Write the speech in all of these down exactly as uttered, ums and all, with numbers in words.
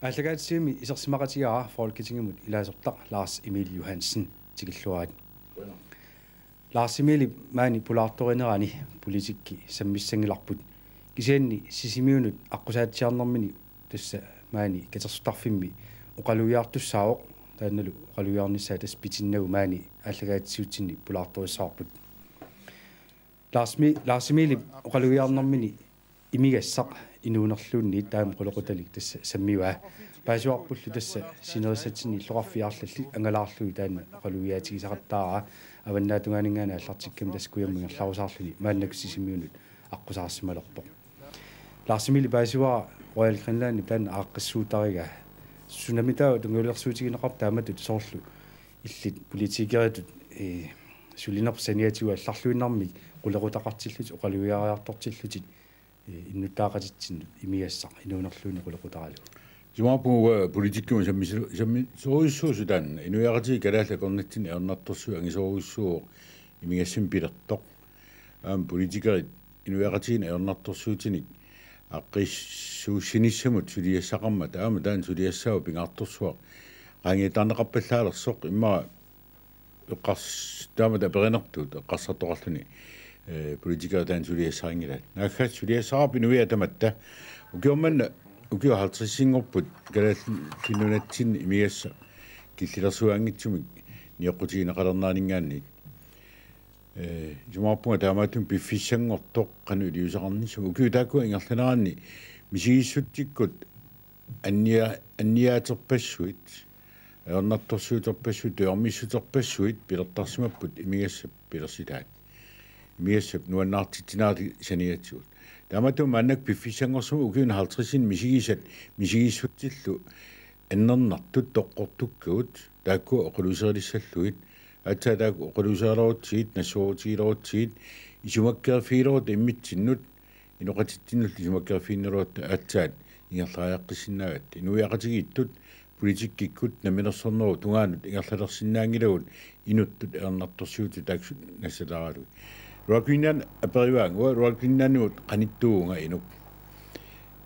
Aallakaatitsivimmi isersimaqatigaara Folketingimut ilaasortaq Lars Emil Johansen, tikilluarit. Lars Emilip maani pulaartorinerani politikki sammissanngilarput. Kisianni Sisimiunut aqqusaatsiarnermini tassa maani katersortarfimmi oqalugiartussaavoq, taannalu oqalugiarnissaa tassa pitinnagu maani aallakaatitsivitsinni pulaartorissavarput. Lars Mi-, Lars Emilip oqalugiarnermini imigassaq inuunerluunniit taama qulequtalik tassa sammivaa. Paasivarpullu tassa sinerissatsinni illoqarfiit arlallit angalaarlugit taanna oqalugiaatigisaqattaarpaa, avannaatungaaninngaanniit aallartikkami tassa kujammut ingerlarusaarluni maannakkut Sisimiunut aqqusaarsimalerpoq. Lars Emil paasivara Royal Greenlandip taanna aaqqissuuttarigaa. Sunamitaava tunngavilersuutigineqarpa taamatut, soorlu illit politikeritut, eh, sulinerput saniatigut allarluinnarmik qulequtaqartillutit, oqalugiariartortillutit, eh, innuttaaqatitsinnut imigassaq inuunerluunniit qulequtaralugu? Isumaqarpunga uanga politikkimut sammisu-, sammisorujussuusoq taanna. Inuiaqatigiit kalaallit akornatsinni ajornartorsiut angisoorujussuuvoq imigassamik pilertoq. Aamma politikerit inuiaqatigiinni ajornartorsiutinik aaqqissuussinissamut suliassaqarmata, aamma taanna suliassaavoq pingaartorsuaq qaangiuttaarneqarpallaalersoq, immaqa eqqars-, taamatut aperinertut eqqarsartoqarluni, eh, politikerit taanna suliassarinngilaat. Naagga, suliassaraarpit inuiaat tamatta? Ukioq manna, ukiut halvtredsinngorput Kalaallit Nunatsinni imigassaq killilersugaanngitsumik nioqqutigineqalerneraninngaanniit. Eh, isumaqarpunga taamaattumik piffissanngortoq qanoq iliuuseqarnissumik. Ukiut taakku ingerlaneranni misigissutsikkut annia-, anniaaterpassuit, ajornartorsiuterpassuit, tujormiissuterpassuit pilertarsimapput imigassap pilersitaat. Imigassap nuannaartitsinerata saniatigut. Taamaattumik maannakkut piffissanngorsumik ukiuni halvtredsinni misigisat misigissutsillu annernartut toqqortukkagut, taakku oqaluuserilissallugit, aatsaat taakku oqaluuserilerutsigit, nassuerutigilerutsigit, isumakkeerfigilerutta immitsinnut, inoqatitsinnullu isumakkeerfiginnerutta aatsaat ingerlariaqqissinnaagatta. Inuiaqatigiittut politikkikkut namminersornerup tungaanut ingerlalersinnaanngilagut inuttut ajornartorsiutit taaksut nassataaralugit. Royal Greenland aperivaanga, uanga Royal Greenlandimut qanittuuvunga inuk.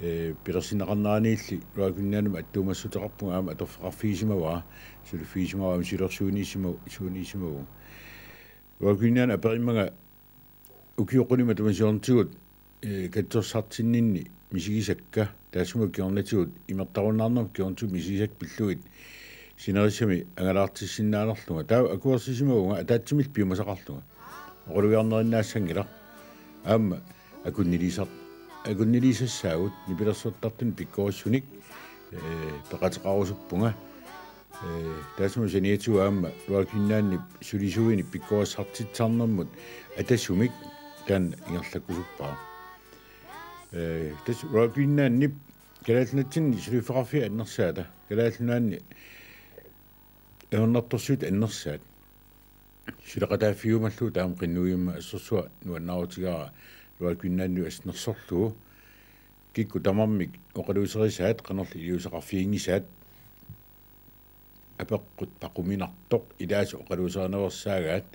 Eh, pilersinneqarneraniilli Royal Greenlandimut attuumassuteqarpunga, aamma atorfeqarfigisimavara, suliffigisimavara, aamma siulersuiniissima-, suiniissimavunga. Royal Greenland aperimmanga ukioq qunimut tamasiornatigut, eh, katsorsartinninni misigisakka, taassuma kingornatigut imertarunnaarnermut kingornatigut misigisakka pillugit sinerissami angalaartissinnaanerlunga. Taava akuersisimavunga ataatsimillu piumasaqarlunga. Oqalugiarnerinnaassanngilaq. Aamma akunniliisar-, akunniliisassaagut nipilersortartunik pikkorissunik, eh, peqateqarusuppunga. Eh, taassuma saniatigut aamma Royal Greenlandip sulisuinik pikkorissartitsisarnermut atasumik taanna ingerlakkusuppara. Eh, tassa Royal Greenlandip Kalaallit Nunatsinni suliffeqarfiit annersaata, Kalaallit Nunaanni ajornartorsiutit annersaat. Suleqataaffigiumallugu taama qinnuigimmat, assersuaq nuannaarutigaara Royal Greenlandip assersorlugu. Kikkut tamarmik oqaluuserisaat qanorlu iliuuseqarfiginngisaat, apeqqut paquminartoq ilaasa oqaluuserineqarsaagaat.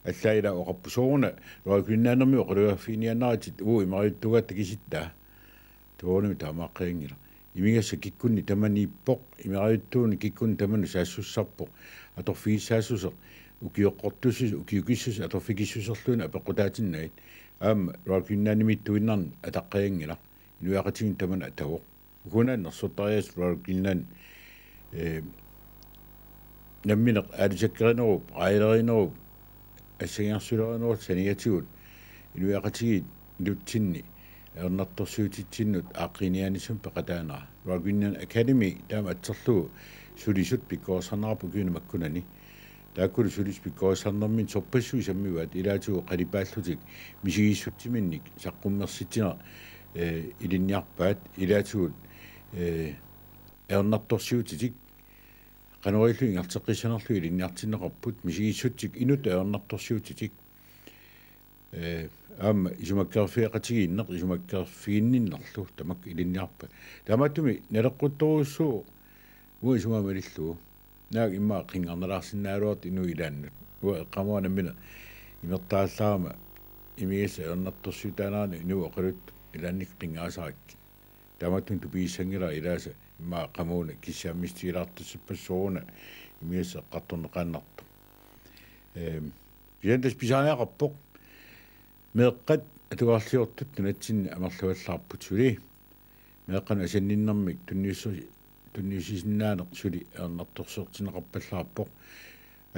Allaat ilaa oqarput: Sooruna Royal Greenlandimi oqaluuserfigiinniarneratit, uu, imerajuttuugatta kisittaa. Taava uunimi taamaaqqianngilaq. Imigassaq kikkunnit tamaniippoq, imerajuttuunik kikkunnit tamanut saassussarpoq. Atorfigissaassuseq ukioqqortussuseq, ukiukissuseq atorfikissuserluunniit apeqqutaatinnagit. Aamma Royal Greenlandimiittuinnarnik ataqqajanngilaq. Inuiaqatigiinni tamanut atavoq. Ukunani nersortariaaseq Royal Greenland, eh, nammineq aalisakkerinerup, raajilerinerup, assangersulerinerup saniatigut inuiaqatigiit nunatsinni ajornartorsiutitsinnut aaqqiiniaanissamut peqataanera. Royal Greenland Academy taama atserlugu sulisut pikkorissarneqarput ukiuni makkunani. Taakkulu sulisut pikkorissarnerminni sorpassuit sammivaat, ilaatigut qalipaallutik misigissutsiminnik saqqummersitsineq, eh, ilinniarpaat, ilaatigut, eh, ajornartorsiutitik qanoq ilillutik ingerlateqqissanerlugit ilinniartinneqarput, misigissutsit inuttut ajornartorsiutitik. Eh, aamma isumakkeerfigeqatigiinneq, isumakkeerfiginninnerlu tamakku ilinniarpaat. Taamaattumik naleqquttorujussuuvoq uanga isumaga malillugu. Naak immaqa qinngarnalaarsinnaagaluartoq inuit ilaannut. Uanga eqqaamavara nammineq imertaallarama imigassaq ajornartorsiutaanerani inuit oqaluttut ilaannikkut qinngarisarakkit. Taamaattumik tupigissanngilara ilaasa Immaqa qamuuna kissaammiutigilaartussappassuaruna imigassaq eqqartorneqaannartoq. Ehm, kisianni tassa pisariaqarpoq. Meeqqat atugarliortut nunatsinni amerlavallaarput suli. Meeqqanut asanninnermik tunniussu-, tunniussisinnaaneq suli ajornartorsiortinneqarpallaarpoq.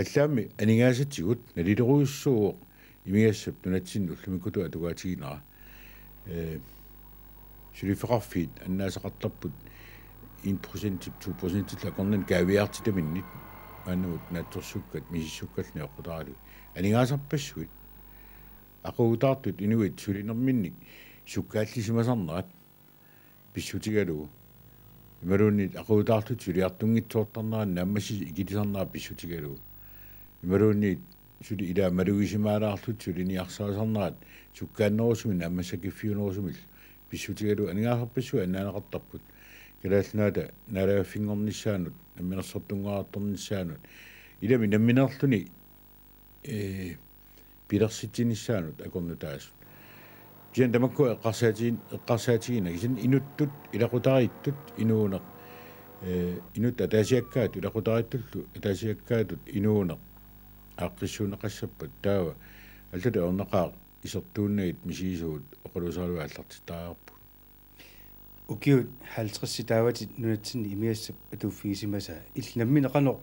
Allaammi aningaasatigut nalilerujussuuvoq imigassap nunatsinni ullumikkutut atugaatiginera. Ee, suliffeqarfiit annaasaqartarput en procentip to procentillu akornanni kaaviiaartitaminnit maannamut naatsorsukkalluni misissukkalluni eqqutaaralugit. Aningaasarpassuit. Aquutaartut inuit sulinerminnik sukkaallisimasarnerat pissutigalugu. Imaluunniit aquutaarlutik suliartunngitsoortarnerat naammassisoq ikilisarnerat pissutigalugu. Imaluunniit suli ilaa malugisimaalaarlutik suliniarsarisarnerat sukkaannerusumik naammassakiffiunerusumillu pissutigalugu aningaasarpassuit annaaneqartarput. Kalaallit Nunaata naalagaaffinngornissaanut, namminersortunngorartornissaanut, ilami nammineerluni, ee, pilersitsinissaanut akornutaasut. Kisianni tamakku eqqarsaatigiin-, eqqarsaatigiinnarput kisianni inuttut ilaqutariittut inuuneq, ee, inuttut ataasiakkaat ilaqutariittullu ataasiakkaatut inuuneq aaqqissuunneqassappat taava allatut ajornaqaaq isertuunnagit misigisugut oqaluuseraluit aallartittariaqarpugut. Ukiut halvtredsit taavatit nunatsinni imigassap atuuffigisimasaa. Illit nammineq qanoq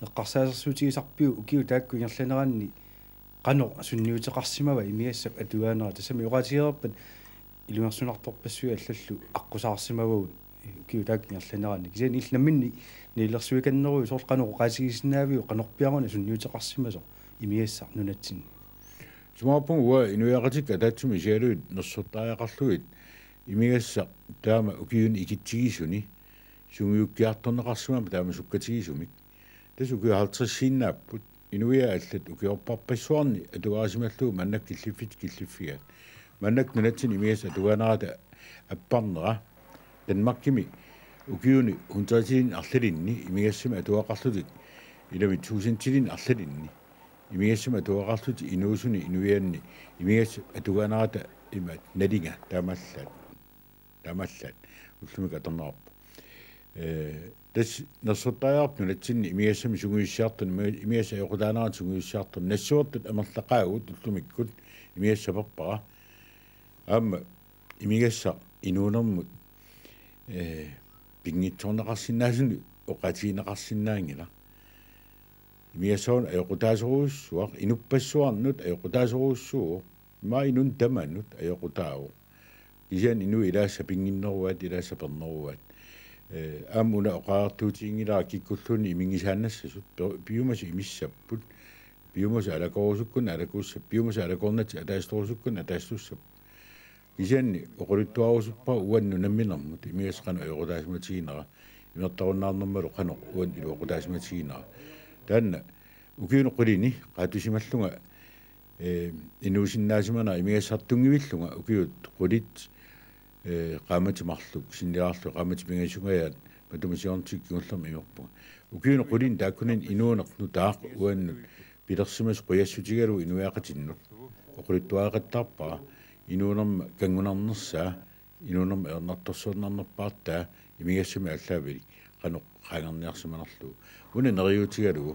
eqqarsaasersuutigisarpiuk ukiut taakku ingerlaneranni qanoq sunniuteqarsimava imigassap atugaanera? Tassami oqaatigereerpat ilungersunartorpassuit allallu aqqusaarsimavagut ukiut taakku ingerlaneranni. Kisianni illit namminneq nalilersuikanneruit soorlu qanoq oqaatigisinnaaviuk qanorpiaruna sunniuteqarsimasoq imigassaq nunatsinni? Isumaqarpunga uanga inuiaqatigiit ataatsimut isigalugit nersortariaqarlugit imigassaq taama ukiuni ikitsigisuni sungiukkiartorneqarsimammat taama sukkatigisumik. Tassa ukiut halvtredsiinnaapput, inuiaat allat ukiorparpassuarni atugarisimallugu maannakkut killiffiit killiffigaat. Maannakkut nunatsinni imigassap atugaanerata apparnera Danmarkimi ukiuni hundredilinni arlalinni imigassamik atugaqarlutik ilami tusindilinnit arlalinni imigassamik atugaqarlutik inuusuni inuianni imigassap atugaanerata imaat nalinga taamaallaat. Taamaallaat ullumikkut atorneqarpoq. Ee, tassa nersortariaqarpoq nunatsinni imigassamik sungiussiartorneq, imi-, imigassap ajoqutaanerata sungiussiartorneq, nassuertut amerlaqaagut ullumikkut imigassaq aperpara. Aamma imigassaq inuunermut, ee, pinngitsoorneqarsinnaasunik oqaatigineqarsinnaanngilaq. Imigassaanut ajoqutaasorujussuaq, inuppassuarnut ajoqutaasorujussuuvoq, immaqa inunnut tamanut ajoqutaavoq. Kisianni inuit ilaasa sapinnginneruaat, ilaasa saperneruaat. Ee, aamma una oqariartuutiginngilara kikkulluunniit iminngisaannassasut, pi-, piumasut imissapput, piumasut alakoorusukkunnut alakuussapput, piumasut alakoornatik ataasitorusukkunnut ataasitussapput. Kisianni oqaluttuarusuppara uannut namminermut imigassaq qanoq ajoqutaasimatiginera, imertarunnaarnermalu qanoq uannut iluaqutaasimatiginera. Taanna ukiuni qulini qaattusimallunga, ee, inuusinnaasimanera imigassartunngivillunga ukiut qulit, ee, qaammatit marluk sinnilaarlugit qaammatit pingasungajaat matuma siornatigut kingullermik imerpunga. Ukiuni qulini taakkunani inuuneq nutaaq uannut pilersimasoq qujassutigalugu inuiaqatinnut oqaluttuareqattaarpara, inuunerma kanngunarnersaa, inuunerma ajornartorsiornarnerpaartaa imigassamik aallaavilik qanoq qaangerniarsimanerlugu. Una neriuutigalugu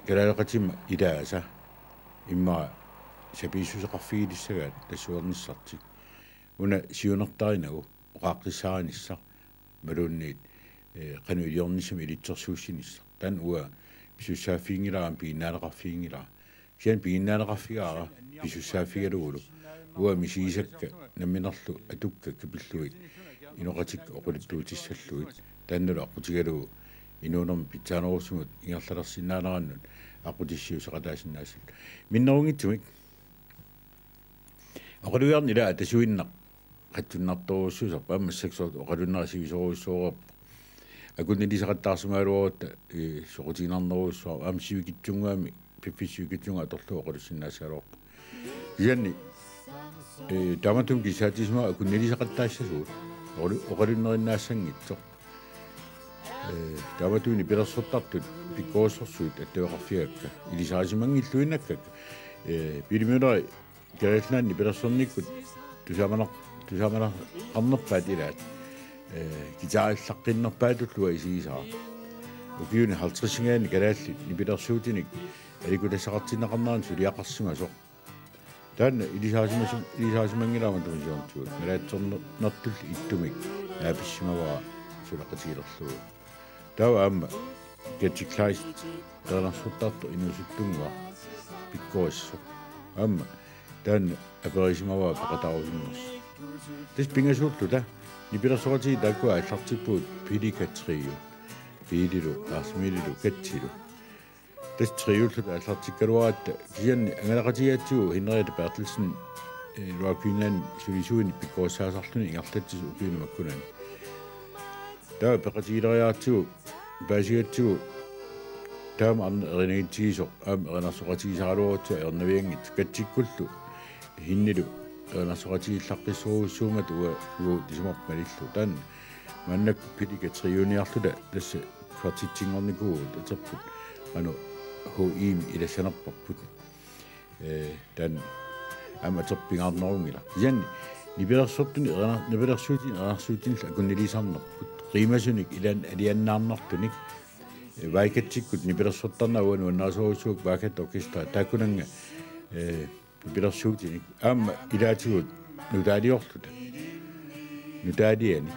kalaaleqatima ilaasa immaqa sapiissuseqarfigilissagaat tassuernissartik. Una siunertarinagu oqaaqqissaarinissaq imaluunniit, ee, qanoq iliornissamik ilitsersuussinissaq. Taanna uanga pisussaaffiginngilara, piginnaaneqarfiginngilara. Kisianni piginnaaneqarfigaara pisussaaffigalugulu uanga misigisakka namminerlu atukkakka pillugit inoqatikka oqaluttuutissallugit, taannalu aqqutigalugu inuunermi pitsaanerusumut ingerlalersinnaanerannut aqqutissiuusseqataasinnaassallugu. Minnerunngitsumik oqalugiarneq ila atasuinnaq qatsunnartorujussuusarpoq, aamma massakkut soorlu oqalunnera sivisoorujussuuvoq. Akunnilisaqattaarsimagaluarutta, ee, soqutiginarnerujussuaq, aamma sivikitsunnguamik, piffissaq sivikitsunnguaq atorlugu oqalussinnaagaluarpoq. Kisianni, ee, taamatut kissaatigisimavarput akunnilisaqattaassasugut, oqalu-, oqalunneriinnaassanngitsoq. Ee, taamatut nipilersortartut pikkorissorsuit attaveqarfigaakka, ilisarisimanngilluinnakkakka. Ee, Peter Møller Kalaallit Nunaanni nipilersornikkut tusaamanar-, tusaamaneqarnerpaat ilaat. Ee, guitarillaqqinnerpaatullu isigisara. Ukiuni halvtredsingaanni kalaallit nipilersuutinik alikkutassaqartinneqarnerani suliaqarsimasoq. Taanna ilisaasimasum-, ilisaasimanngilaq aamma tunisartigut. Nalaatsornertulli ittumik naapissimavara suleqatigilerlugu. Taava aamma Gerti Kleist erinarsortartoq inuusuttunnguaq pikkorissoq. Aamma taanna aperisimavara peqataarusunnersoq. Tassa pingasuulluta nipilersoqatigiit taakkua aallartippugut Pilika Trio. Pililu, Lars Emililu, Gertilu. Tassa triolluta aallartikkaluaratta kisianni angalaqatigigatsigu Henriette Berthelsen, eh, Royal Greenland sulisuinik pikkorissaasarluni ingerlatsisoq ukiuni makkunani. Taava peqatigileriaratsigu paasigatsigu taama arnaq erinagitsigisoq aamma erinarsoqatigisaraluarutsigu ajornavianngitsoq Gertikkullu Hennilu erinarsoqatigiillaqqissorujussuummat uagut isumarput malillugu. Taanna maannakkut Pilika Trioniarluta tassa kvartettinngornikuuvugut aterput qanoq H I-mi ilassanerparput. Ee, taanna aamma aterput pingaarnerunngilaq. Kisianni nipilersortunik erina-, nipilersuutinik erinarsuutinillu akunniliisarnerput. Qiimasunik ilaanni alianaarnartunik. Ee, Vaikatsikkut nipilersortarnerat uanga nuannarisorujussuuakka Vaikat Orkesteri. Taakkunannga, ee, nipilersuutinik. Aamma ilaatigut nutaaliorluta. Nutaaliani.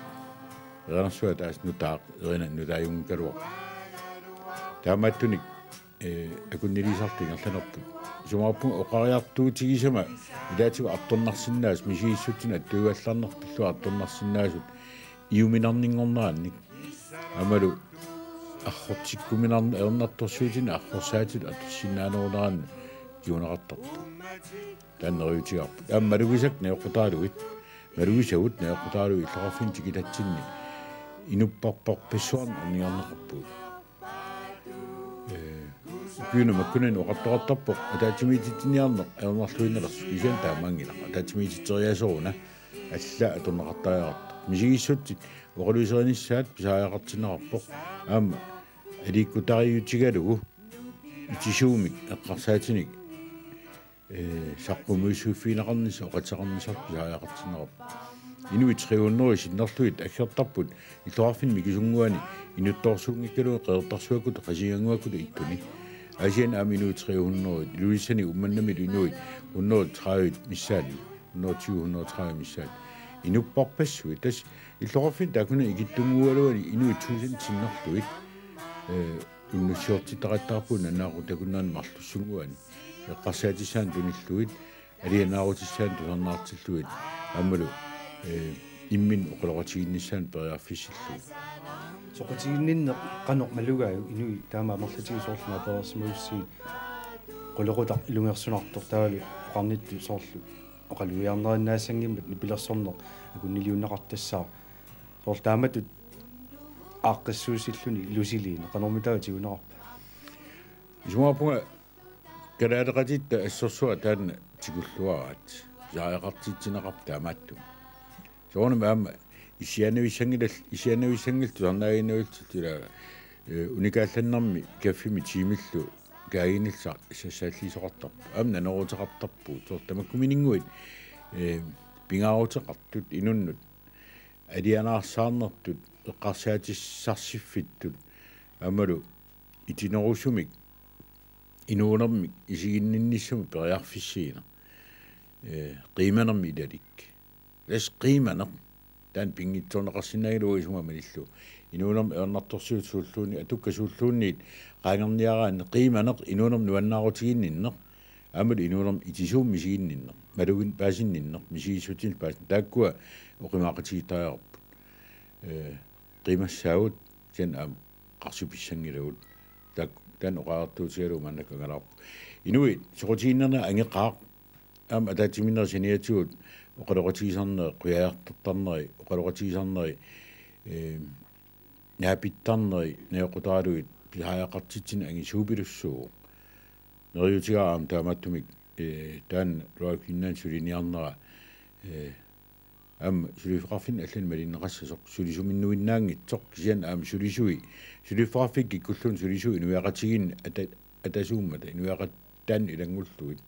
Erinarsuaq taas nutaaq, erinaq nutaajunngigaluarpoq. Taamaattunik, ee, akunniliisartut ingerlanerput. Isumaqarpunga oqariartuutigisama ilaatigut artornarsinnaasut, misigissutsinik attuigallarnerput pillugu artornarsinnaasut iuminarninngornerannik. Aammalu arrortikkuminarneq ajornartorsiutinik arrorsaatit atussinnaanerunerannik kinguneqartarpoq. Taanna neriuutigaarput. Aamma malugisakka najoqqutaralugit. Malugisagut najoqqutaralugit illoqarfinni tikitatsinni inupparparpassuarnik ornigarneqarpugut. Ee, ukiuni makkunani oqartoqartarpoq ataatsimiititsiniarneq ajornarluinnalersoq kisianni taamaanngilaq. Ataatsimiititseriaaseruna alla atorneqartariaqartoq. Misigissutsit oqaluuserinissaat pisariaqartinneqarpoq. Aamma aliikkutariutigalugu itisuumik eqqarsaatinik, ee, saqqummiussuiffigineqarnissaq oqaaseqarnissaq pisariaqartinneqarpoq. Inuit tre hundrede sinnerlugit aggertarput illoqarfinni mikisunnguani inuttoorsuunngikkaluarlugit Qeqertarsuakkut Qasigiannguakkut ittuni. Aasianni aamma inuit tre hundrede, Ilulissani Uummannamilu inuit hundrede tredive missaanni, hundrede tyve, hundrede tredive missaanni. Inupparpassuit, tassa illoqarfinni taakkunani ikittunnguugaluarluni inuit tusind sinnerlugit, ee, unnussiortitaqattaarpugut nalunaaqutaq takunnaani marlussunnguani. Eqqarsaatissaannik tunillugit, alianaarutissaannik tusarnaartillugit, aammalu, ee, imminut oqaloqatigiinnissaanut periarfissillugit. Soqutiginninneq qanoq malugaajuk, inuit taama amerlatigisut soorlu naapereersimagussiuk, qulequtaq ilungersunartoq taavalu oqarnittut soorlu oqalugiarnerinnaassanngimmat nipilersorneq akunniliunneqartassaaq. Soorlu taamatut aaqqissuussilluni ilusiliineq qanormitaava tiguneqarpa? Isumaqarpunga kalaaleqatitta assorsuaq taanna tigulluaraat. Pisariaqartitsineqarpoq taamaattumik. Soorunami aamma issiaannavissanngilat-, issiaannavissanngilat tusarnaaginnarlutik ilaa, ee, unikaallannermi kaffimi tiimillu kaaginnillu sassaalliisoqartarput. Aamma naneruuteqartarpugut. Soorlu tamakkuminnguit, ee, pingaaruteqartut inunnut alianaarsaarnertut eqqarsaatissarsiffittut aammalu itinerusumik inuunermik isiginninnissamut periarfissiineq. Ee, qiimanermik ilalik. Tassa qiimaneq. Taanna pinngitsoorneqarsinnaanngilaq isuma malillugu. Inuunermik ajornartorsiut suulluunniit, atukkat suulluunniit qaangerniaraanni qiimaneq inuunermik nuannaarutiginninneq. Aammalu inuunermik itisuumik misiginninneq. Malugin paasinninneq, misigissutsinillu paasin-. Taakkua oqimaaqatigiittariaqarput. Ee, qiimassaagut, kisianni aamma qarsipissanngilagut. Taak-, taanna oqariartuutigalugu maannakkut angalaarpoq. Inuit soqutiginninneq angeqaaq. Aamma ataatsimiinnerit saniatigut oqaloqatigisarneri, quiaartortarneri, oqaloqatigisarneri, ee, naapittarneri, najoqqutaralugit pisariaqartitsineq angisuupilussuuvoq. Neriuutigaara aamma taamaattumik, ee, taanna Royal Greenland suliniarnera, ee, aamma suliffeqarfinni allani malinneqassasoq, sulisuminnuinnaanngitsoq, kisianni aamma sulisui, suliffeqarfiit kikkulluunniit sulisui inuiaqatigiinni ata-, atasuummata, inuiaqattaanni ilanngullugit.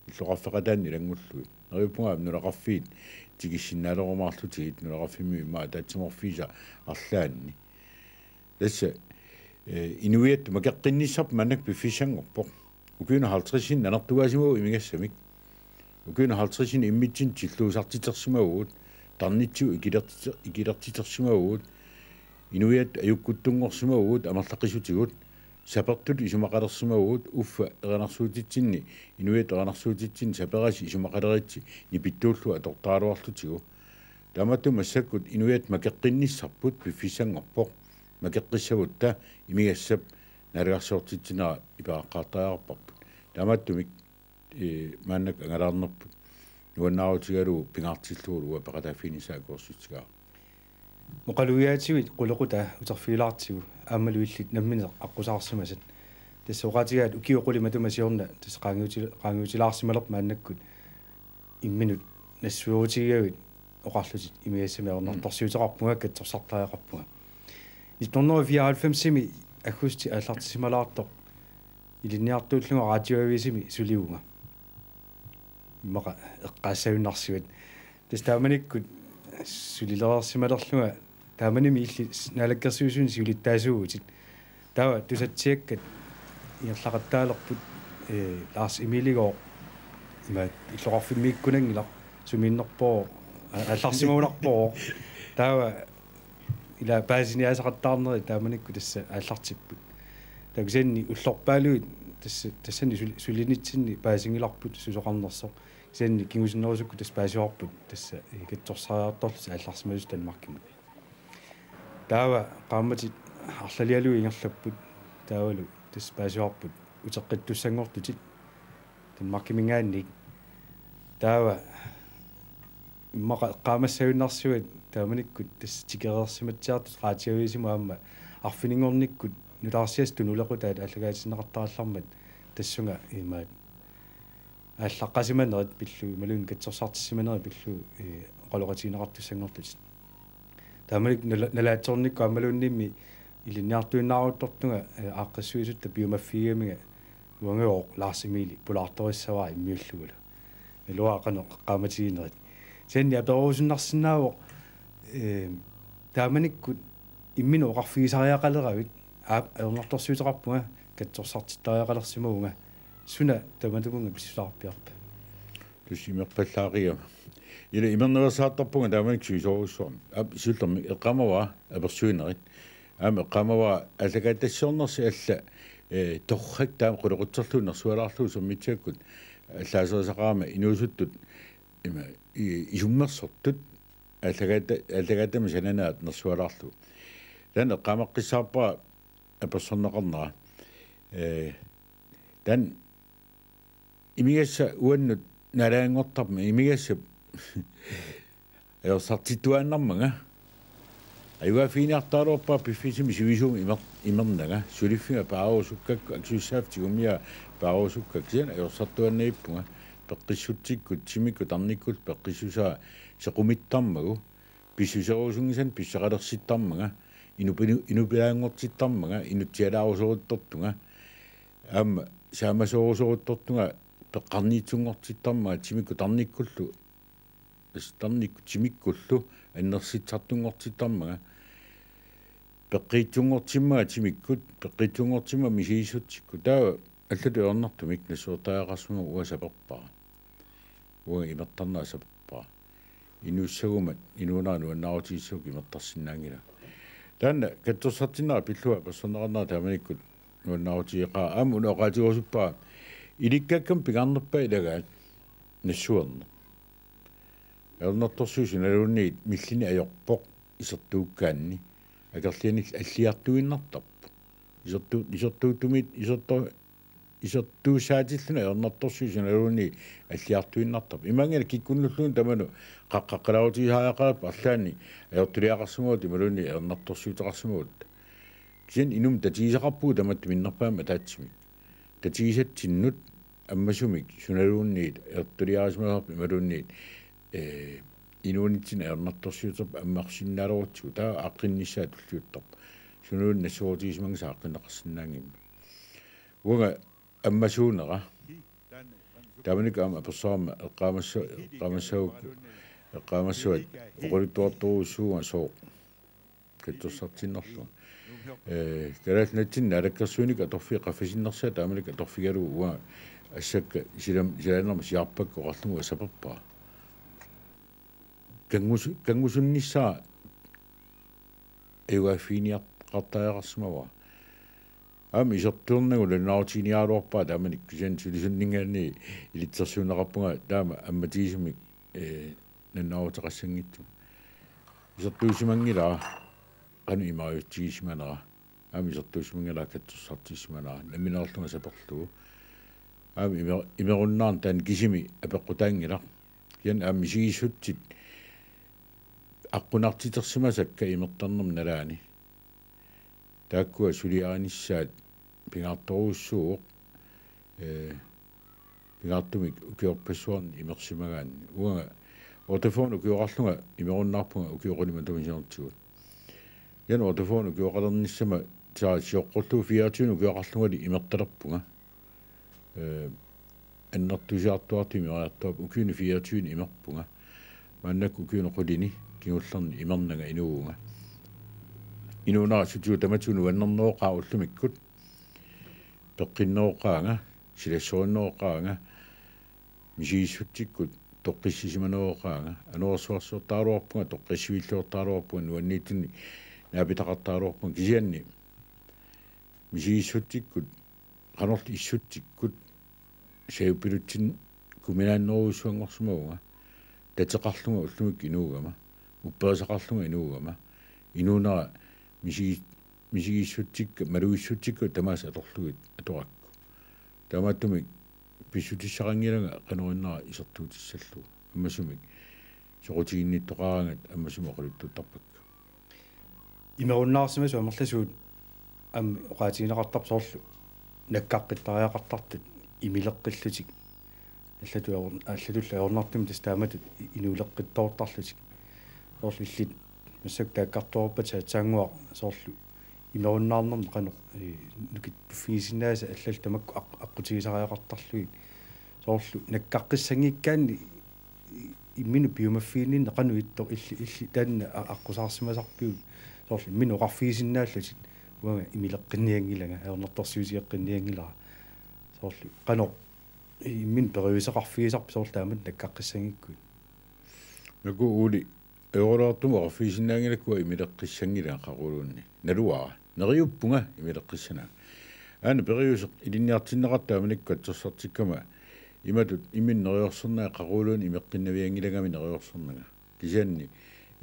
illoqarfeqataanni ilanngullugit. Neriuppunga aamma nunaqarfiit tikissinnaanerumaarlutigit nunaqarfimmi immaqa ataatsimoorfiisa arlaanni. Tassa, eh, inuiattut makeqqinnissarput maannakkut piffissanngorpoq. Ukiunut halvtredsinik nanertugaasimavugut imigassamik. Ukiunut halvtredsinik immitsinnut tilluusartitersimavugut, tarnitsigut ikilertiter-, ikilertitersimavugut, inuiattut ajukkuttunngorsimavugut amerlaqisutigut, sapertutut isumaqalersimavugut, uffa erinarsuutitsinni, inuiattut erinarsuutitsinni saperasi isumaqaleritsi nipittuullugu atortaraluarlutigu. Taamaattumik massakkut inuiattut makeqqinnissarput piffissanngorpoq. Makeqqissagutta imigassap naalagassiortitsinera iperaqqaartariaqarparput. Taamaattumik, eh, maannakkut angalaarnerput nuannaarutigalugu pingaartillugu uanga peqataaffiginissaa akuersissutigaara. Oqalugiaativit qulequtaa uterfigilaartigu aammalu illit nammineq aqqusaarsimasat. Tassa oqaatigaat ukiut qulit matuma siorna tassa qaangiuti-, qaangiutilaarsimalerput maannakkut imminut nassuerutigigavit oqarlutit imigassamik ajornartorsiuteqarpunga, katsorsartariaqarpunga. Nitten hundrede og fireoghalvfemsimi aggustip aallartisimalaartoq ilinniartuullunga Radioavisimi sulivunga. Immaqa eqqaassavinnarsivat. Tassa taamanikkut sulilereersimalerlunga taamanimi illit naalakkersuisuni siulittaasuuvutit. Taava tusatsiakkat ingerlaqattaalerput, eh, Lars Emiligooq ima illoqarfimmiikkunanngilaq, sumiinnerpooq, a-, aallarsimagunarpooq. Taava ila paasiniaasaqattaarnerit taamanikkut tassa aallartipput. Taava kisianni ullorpaaluit tassa, tassani sul-, sulinitsinni paasinngilarput susoqarnersoq. Kisianni kingusinnerusukkut tassa paasivarput tassa, eh, katsorsariartorlutik aallarsimasut Danmarkimut. Taava qaammatit arlalialuit ingerlapput, taavalu tassa paasivarput uteqqittussanngorlutik Danmarkiminngaanniit. Taava immaqa eqqaamassavinnarsivat taamanikkut tassa tikereersimatsiartut Radioavisimut aamma arfininngornikkut nutaarsiassat tunulequtaat aallakaatinneqartarallarmat tassunga imaat aallaqqasimanerit pillugu imaluunniit katsorsartissimanerit pillugu, eh, oqaloqatigineqartussanngorlutik. Taamanikkut nala-, nalaatsornikkut aammaluunniimmi ilinniartuinnaaruttortunga, eh, aaqqissuisutta piumaffigigaminga uangagooq Lars Emili pulaartorissavara immiullugulu. Naluara qanoq eqqaamatiginerit. Kisianni apererusunnarsinnaavoq, eh, taamanikkut imminut oqarfigisariaqaleravit, aap, ajornartorsiuteqarpunga, katsorsartittariaqalersimavunga, suna tamatumunnga pissusaarpiarpa? Tassa imerpallaaqigama. Ila imernaveersaartarpunga taamanikkut suisorujussuarmik. Aap, siullermik eqqaamavara apersuinerit. Aamma eqqaamavara aallakaatitassiornersi alla, eh, torrak taama qulequtserlugu nersualaarlugu sammitsigakkut allaaserisaqarama inuusuttut ima i-, isummersortut aallakaata-, aallakaatitami sananerat nersualaarlugu. Taanna eqqaameqqissaarpara apersorneqarnera. Eh, taanna imigassaq uannut naalaanngortarmat imigassap ajorsartittuaannarmanga. Ajugaaffiginiartaraluarpara piffissami sivisuumi imer-, imernanga. Suliffiga paarerusukkakku, akisussaaffik tigummiaa paarerusukkakku. Kisianni ajorsartuaannavippunga. Peqqissutsikkut, timikkut, tarnikkullu peqqissusaa sequmittarmagu. Pissuserusunngisannik pissuseqalersittarmanga. Inupinu-, inupilaanngortittarmanga. Inutsialaarusoruttortunga. Aamma saamasoorusoruttortunga peqqarniitsunngortittarmanga. Timikkut, tarnikkullu Assartarnikkut timikkullu annersitsisartunngortittarmanga, peqqiitsunngortimmanga timikkut, peqqiitsunngortimmanga misigissutsikkut. Taava allatut ajornartumik nassuertariaqarsimavoq uanga saperpara. Uanga imertarnera saperpara. Inuussaguma inuunera nuannaarutigissagukkit imertarsinnaanngilara. Taanna katsorsartinnera pillugu apersorneqarnera taamanikkut nuannaarutigeqaara. Aamma una oqaatigerusuppara, ilikkakkamik pingaarnerpaat ilagaat nassuerneq. Ajornartorsiut sunaluunniit millinnik ajorpoq isertuukkaanni, akerlianilli alliartuinnartarpoq. Isertu-, isertuuttumiit, isertu-, isertuussaatilluni ajornartorsiut sunaluunniit alliartuinnartarpoq. Imaanngilaq kikkunnulluunniit tamanut qaqqaqqalaarutigisariaqarparput, arlaanni ajortuliaqarsimagutta imaluunniit ajornartorsiuteqarsimagutta. Kisianni inummut tatigisaqarpugut tamatta minnerpaamik ataatsimik. Tatigisatsinnut ammasumik sunaluunniit ajortuliarisimasarput imaluunniit, eh, inuunitsinni ajornartorsiuterput ammarsinnaalerutsigu, taava aaqqinnissaa tulliuttarpoq. Sunaluunniit nassuerutigisimanngisaq aaqqinneqarsinnaanngimmat. Uanga ammasuunera. Taamanikkut aamma apersorama eqqaamassa-, eqqaamassagukku, eqqaamassavat oqaluttuartorujussuuvunga sooq katsorsartinnerlunga. Ee, Kalaallit Nunatsinni naalakkersuinikkut atorfiit qaffasinnersaat taamanikkut atorfigalugu uanga assakka silam-, silaannarmik siaarpakka oqarlunga saperpara. Kanngusu-, kanngusunnissaa ajugaaffiiniartariaqarsimavara. Aamma isertuernagu nalunaarutiginiaraluarpara taamanikkut kisianni sulisunninngaanniit ilitsersuunneqarpunga taama ammatigisumik, ee, nalunaaruteqassanngitsumik. Isertuusimanngilara qanoq imaajutigisimanera. Aamma isertuusimanngilara katsorsartissimanera. Nammineerlunga saperlugu. Aamma ime-, imerunnaarneq taanna kisimi apeqqutaanngilaq. Kisianni aamma misigissutit aqqunartitersimasakka imertarnerma nalaani. Taakkua suliarinissaat pingaartorujussuuvoq, ee, pingaartumik ukiorpassuarni imersimagaanni. Uanga otteogfyrre ukioqarlunga imerunnaarpunga ukioq qulit matuma siornatigut. Kisianni otteogfyrre ukioqalernissama taava sioqqullugu fireogtyve ukioqarlungali imertalerpunga. Ee, annertusiartuartumik imeriartuaarpunga ukiuni fireogtyveni imerpunga. Maannakkut ukiuni qulini kingullerni imernanga inuuvunga. Inuunera sutigut tamatigut nuannerneroqaara ullumikkut. Peqqinneroqaanga, silassorinneroqaanga, misigissutsikkut toqqissisimaneroqaanga, anorersuarsiortaraluarpunga, toqqissivilliortaraluarpunga, nuanniitsunik naapitaqartaraluarpunga, kisianni misigissutsikkut, qanorlu issutsikkut, sajuppilutsinnik kuminaannerujussuanngorsimavunga, tateqarlunga ullumikkut inuugama, upperisaqarlunga inuugama, inuunera misigi-, misigissutsikka, malugissutsikka tamaasa atorlugit atorakku. Taamaattumik pissutissaqanngilanga qanoq innera isertuutissallugu. Ammasumik soqutiginnittoqaraangat ammasumik oqaluttuuttarpakka. Imerunnaarsimasut amerlasuut aamma oqaatigineqartarput soorlu nakkaqqittariaqartartut imileqqillutik. Allatut ajor-, allatullu ajornartumik tassa taamatut i-, inuuleqqittoortarlutik. Soorlu illit massakkut taakkartorpat saatsaannguaq soorlu imerunnaarnermi qanoq, ee, nukittuffigisinnaasat allallu tamakku aq-, aqqutigisariaqartarlugit. Soorlu nakkaqqissanngikkaanni i-, imminut piumaffiginninneq qanoq ittoq illi, illit taanna a-, aqqusaarsimasarpiuk soorlu imminut oqarfigisinnaallutit uanga imileqqinnianngilanga ajornartorsiutigeqqinnianngilara soorlu qanoq imminut periuseqarfigisarpit soorlu taamatut nakkaqqissanngikkuit. Naku Uuli ajoraluartumik oqarfigisinnaanngilakkua imileqqissanngilanga qaquguliunni. Naluara. Neriuppunga imileqqissananga. Aana periuseq ilinniartinneqartoq taamanikkut katsorsartikkama imatut imminut neriorsornanga qaquguliunni imeqqinnavianngilagami neriorsornanga. Kisianni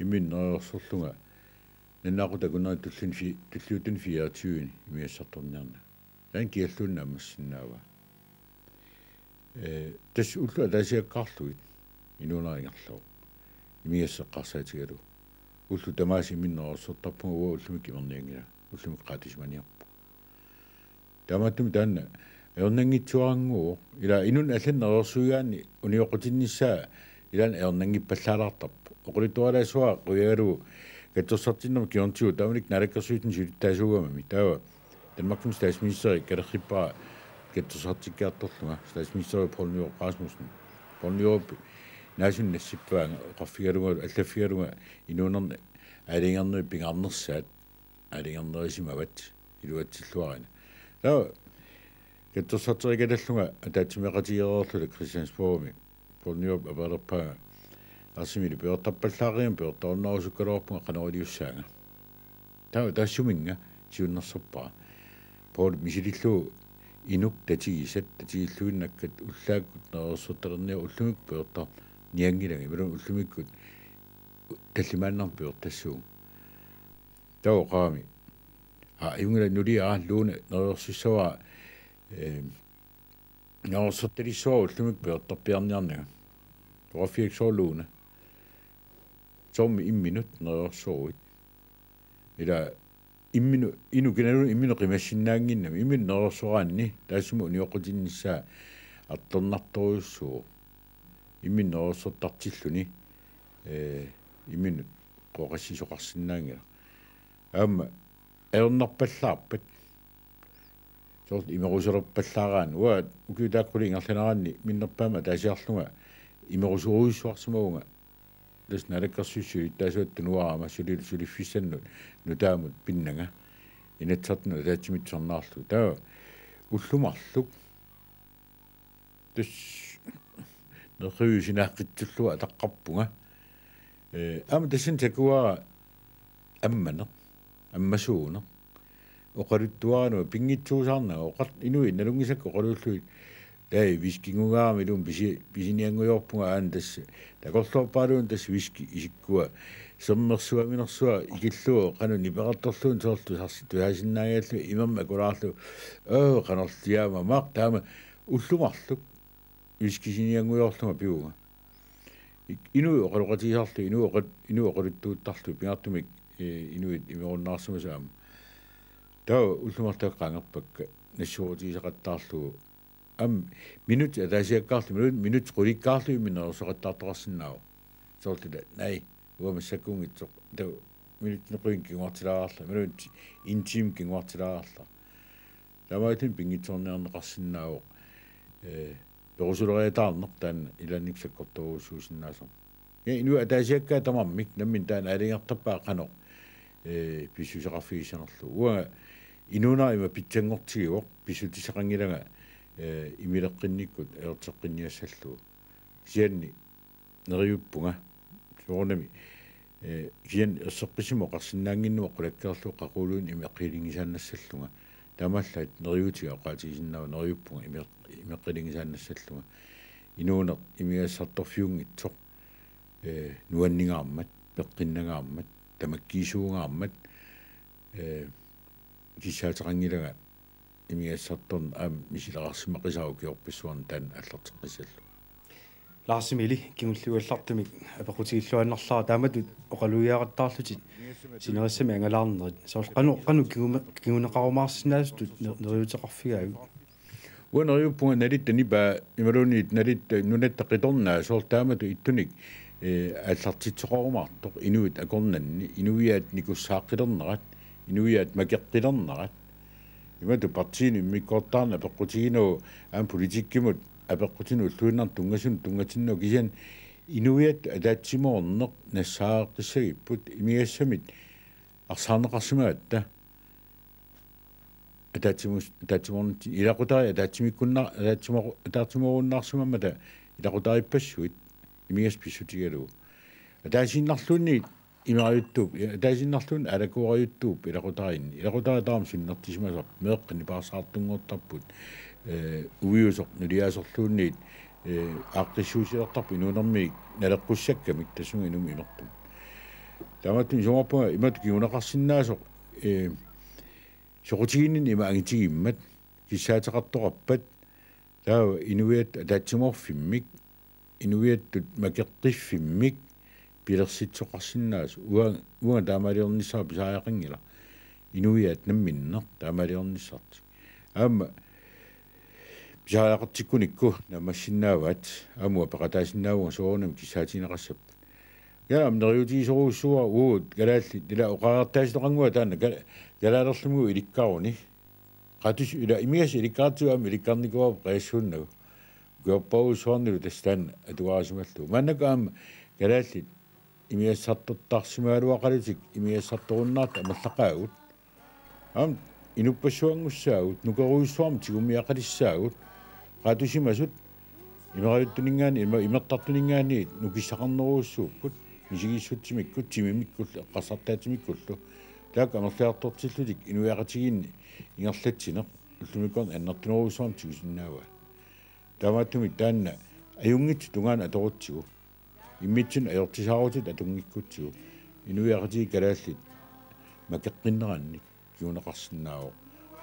imminut neriorsorlunga nannaaqutaq akunneri tullin fi-, tulliuttuni fireogtyveni imigassartorniarnanga. Taanna kialluunniit naammassinnaavaa. Ee, tassa ullut ataasiakkaarlugit inuunera ingerlavoq. Imigasseqqaarsaatigalugu. Ullut tamaasa imminut neriorsortarpunga uanga ullumikkut imernianngilanga. Ullumikkut qaatisimaniarpunga. Taamaattumik taanna ajornanngitsuarannguuvoq. Ila inunnut allanut neriorsuigaanni unioqqutinnissaa ilaanni ajornanngippallaalaartarpoq. Oqaluttuarilaassuara qujagalugu katsorsartinnermut kingornatigut taamanikkut naalakkersuisuni siulittaasuugamami. Taava Danmarkimi statsministeri kalerrippara katsorsartikkiartorlunga, statsministeri Poul Nyrup Rasmussen. Poul Nyrup naasunik nassippaanga oqarfigalunga, allaffigalunga inuunerni aalajangernerit pingaarnersaat, aalajangernerisimavat iluatsilluarina. Taava katsorsarteriikkallarlunga ataatsimeeqatigeereerlunga Christiansborgimi Poul Nyrup aperilerpaanga: Arsimilu, peortarpallaaqigama peortarunnaarusukkaluarpunga qanoq iliussaanga? Taava taassuminnga siunnersorpara Poul misilillugu inuk tatigisat tatigilluinnakkat ullaakkut neriorsortalerniarlugu ullumikkut peortarnianngilanga, imaluunniit ullumikkut tallimaannarnik peortassuugut. Taava oqarami: Aa, ajunngilaq, nuliara, Lone neriorsussavara, ee, neriorsortalissavara ullumikkut peortarpiarniarnanga. Oqarfigaakka: Soorlu una? Soormi imminut neriorsoruit? Ila imminut, inuk kinaluunniit imminut qimassinnaannginnami, imminut neriorsoraanni taassuma unioqqutinnissaa artornartorujussuuvoq. Imminut neriorsortartilluni, ee, imminut qooqassisoqarsinnaanngilaq. Aamma ajornarpallaarpat Soorlu imerusulerpallaaraanni. Uanga ukiut taakkulu ingerlaneranni minnerpaamik ataasiarlunga imerusorujussuarsimavunga. Tassa naalakkersuisut siulittaasuata tunuarama suli-, suliffissannut nutaamut pinnanga. Inatsisartunut ataatsimiittoq tusarnaarlugu. Taava ullut marluk. Tassa nerriviup sinaaqqitsullugu ataqqarpunga. Ee, aamma tassani takuara ammaneq, ammasuuneq. Oqaluttuaranut pinngitsuusaarnanga oqar-, inuit nalunngisakka oqaluullugit: "Taava whiskinngorama ilummik pisi-, pisinianngujoorpunga aana tassa. Takorloorpaaluunniit tassa whisky isikkua. Sermersuaminersua ikillugu qanoq nipeqartorluunniit soorlu tusarsi-, tusaasinnaanngillugu imermik akulaarlugu. Oo, qanorliaama maaq taama ullut marluk whiskyisinianngujoorlunga pivunga." Ik-, inuit oqaloqatigisarlutik, inuit oqal-, inuit oqaluttuuttarlutik, pingaartumik, ee, inuit imerunnaarsimasut aamma. Taava ullut marluk taakku qaangerpakka nassuerutigisaqattaarlugu. Aamma minutsit ataasiakkaarlugit, minut-, minutsit qulikkaarlugit imminut neriussaqattaartoqarsinnaavoq. Soorlu ila, nej, uanga massakkuunngitsoq. Taava minutsinik qulinik kinguartilaarlugit, minut en time kinguartilaarlugit. Taamaattumik pinngitsoorniarneqarsinnaavoq, ee, perusuleriataarneq taanna ilaannikkut sakkortoorujussuusinnaasoq. Ja, inuit ataasiakkaat tamarmik nammineq taanna aalajangertarpaat qanoq, ee, pissuseqarfigissanerlugu. Uanga inuunera ima pitsanngortigivoq, pissutissaqanngilanga, ee, imileqqinnikkut ajorteqqinniassallugu. Kisianni neriuppunga. Soorunami, ee, kisianni erseqqissumik oqarsinnaannginnama qulakkeerlugu qaquguliunut imeqqilinngisaannassallunga. Taamaallaat neriuutiga oqaatigisinnaavara, neriuppunga imeq-, imeqqilinngisaannassallunga. Inuuneq imigassartorfiunngitsoq, ee, nuanningaarmat, peqqinnangaarmat, tamakkiisuungaarmat, ee, kissaateqanngilanga imigassartorneq aamma misileqarsimmaqisara ukiorpassuarni taanna aallarteqqissallugu. Lars Emil, kingulliullartumik apeqqutigilluinnarlara, taamatut oqalugiaqattaarlutit sinerissami angalaarnerit. Soorlu qanoq, qanoq kingume-, kinguneqarumaarsinnaasutut ne-, neriuuteqarfigaavit? Uanga neriuppunga nalitta nipaa imaluunniit nalitta nunatta qitornaa, soorlu taamatut ittunik, ee, aallartitsoqarumaartoq inuit akornanni, inuiaat nikussaaqqilernerat, inuiaat makeqqilernerat. Imatut partiinut immikkoortaarneq apeqqutiginagu, aamma politikkimut apeqqutinut ulluinnarni tunngasunut tunngatinnagu, kisianni inuiattut ataatsimoorneq nassaareqqissagipput, imigassamik arsaarneqarsimagatta. Ataatsimus-, ataatsimoornit-, ilaqutariit ataatsimiikkunna-, ataatsimo-, ataatsimoorunnaarsimammata ilaqutariippassuit imigassaq pissutigalugu. Ataasiinnarluunniit imerajuttuupput, ataasiinnarluunniit aalakoorajuttuupput ilaqutariinni. Ilaqutariit tamarmik sunnertisimasarput, meeqqat nipaarsaartunngortarput, ee, uiusoq nuliaasorluunniit, ee, aaqqissuussilertarput inuunermiit naleqqussakkamik tassunga inummut imertumut. Taamaattumik isumaqarpunga imatut kinguneqarsinnaasoq, ee, soqutiginninneq ima angitigimmat, kissaateqartoqarpat, taava inuiattut ataatsimoorfimmik, inuiattut makeqqiffimmik pilersitsoqarsinnaasoq, uanga, uanga taamaaliornissara pisariaqanngilaq. Inuiaat namminneq taamaaliornissartik. Aamma pisariaqartikkunikku naammassinnaavaat, aamma peqataasinnaavunga soorunami kissaatigineqassappat. Ja, aamma neriuutigisorujussuuara uagut kalaallit, ila oqariartaasitoqannguaq taanna kal-, kalaalerlumigut ilikkaruni. Qatis ila imigassaq ilikkaratsigu aamma ilikkarnikuuarput qajassuunnagu. Ukiorparujussuarnilu tassa taanna atugarisimallugu. Maannakkut aamma kalaallit imigassartortarsimagaluaqalutik imigassartorunnaartut amerlaqaagut. Aamma inuppassuanngussaagut, nukerujussuarmik tigummiaqalissaagut. Qaatusimasut imerajuttuninngaanniit, ima-, imertartuninngaanniit nukissaqarnerujussuupput, misigissutsimikkut, timimikkullu, eqqarsartaatimikkullu. Taakku amerliartortillutik inuiaqatigiinni ingerlatsineq ullumikkornit annertunerujussuarmik tigusinnaavaat. Taamaattumik taanna ajunngitsut tungaanut atorutsigu, immitsinnut ajortisaarutitut atunngikkutsigu, inuiaqatigiit kalaallit makeqqinnerannik kinguneqarsinnaavoq,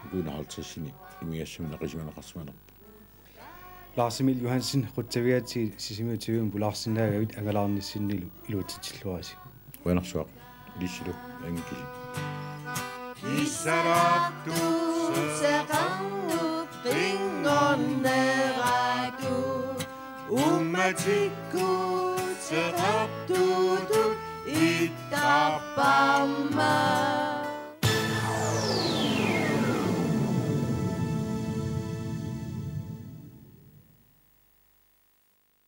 ukiuni halvtredsini imigassamik naqisimaneqarsimanerput. Lars Emil Johansen, qutsavigaatsigit Sisimiut T V-mut pulaarsinnaagavit, angalaarnissinnilu iluatsitsilluarisi. Qujanarsuaq. Ilissilu, angikkisi. Kissaraptuuseqarnut qinngorneratut uummatikkuuteqartutut ittarparma.